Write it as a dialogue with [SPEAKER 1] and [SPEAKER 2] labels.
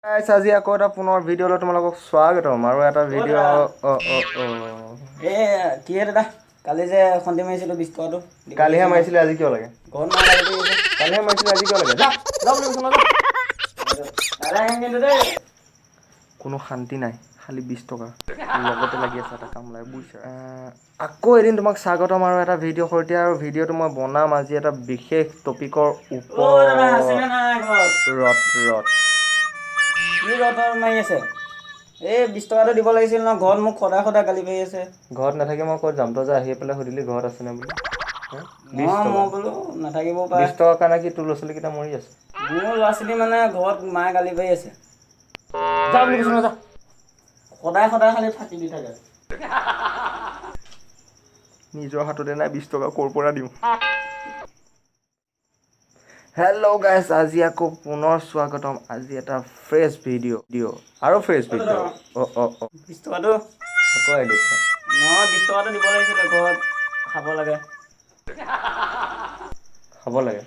[SPEAKER 1] গাইছ, আজি আকৌ এটা পুনৰ ভিডিঅ'লৈ তোমালোকক স্বাগতম আৰু এটা ভিডিঅ'। অ অ অ
[SPEAKER 2] এ কিহে দাদা, কালি যে খন্তি মাৰিছিলোঁ 20 টকাটো?
[SPEAKER 1] কালিহে মাৰিছিলে, আজি কিয় লাগে?
[SPEAKER 2] ঘৰত মাৰ লাগি গৈছে।
[SPEAKER 1] কালিহে মাৰিছিলে, আজি কিয় লাগে? যা যা বুলি কৈছো ন, যা।
[SPEAKER 2] কাইলৈ আহিম কিন্তু দেই।
[SPEAKER 1] কোনো শান্তি নাই, খালি 20 টকা লগতে লাগি আছে এটা কাম লাগে, বুজিছা? আকৌ এদিন তোমাক স্বাগতম আৰু এটা ভিডিঅ' সৈতে, আৰু ভিডিঅ'টো মই বনাম আজি এটা বিশেষ টপিকৰ
[SPEAKER 2] অ দাদা, আছেনে
[SPEAKER 1] ওপৰত।
[SPEAKER 2] নাই ঘৰত?
[SPEAKER 1] ৰদ ৰদ।
[SPEAKER 2] কি ৰদ মাৰি আছে? এই 20 টকাটো দিব লাগিছিল ন, ঘৰত মোক সদায় সদায় গালি পাৰি আছে।
[SPEAKER 1] ঘৰত নাথাকি মই ক'ত যাম? তই যে আহি পেলাই সুধিলি ঘৰত আছেনে বুলি, হা? 20
[SPEAKER 2] নহয়,
[SPEAKER 1] টকা।
[SPEAKER 2] মই বোলো নাথাকিবও পাৰে।
[SPEAKER 1] 20 টকাৰ কাৰণে কি তোৰ ল'ৰা ছোৱালীকেইটা মৰি আছে?
[SPEAKER 2] মোৰ ল'ৰা ছোৱালী মানে ঘৰত মায়ে গালি পাৰি আছে।
[SPEAKER 1] যা বুলি কৈছো ন, যা।
[SPEAKER 2] সদায় সদায় খালি ফাঁকি দি থাকে।
[SPEAKER 1] নিজৰ হাততে নাই 20 টকা, ক'ৰ পৰা দিওঁ? হেল্ল' গাইছ, আজি আকৌ পুনৰ স্বাগতম। আজি এটা ফ্ৰেছ ভিডিঅ' দিঅ' আৰু ফ্ৰেছ ভিডিঅ'। অ অ অ
[SPEAKER 2] 20 টকাটো।
[SPEAKER 1] আকৌ আহিলি তই।
[SPEAKER 2] নহয়, 20 টকাটো দিব লাগিছিলে, ঘৰত খাব লাগে।
[SPEAKER 1] খাব লাগে।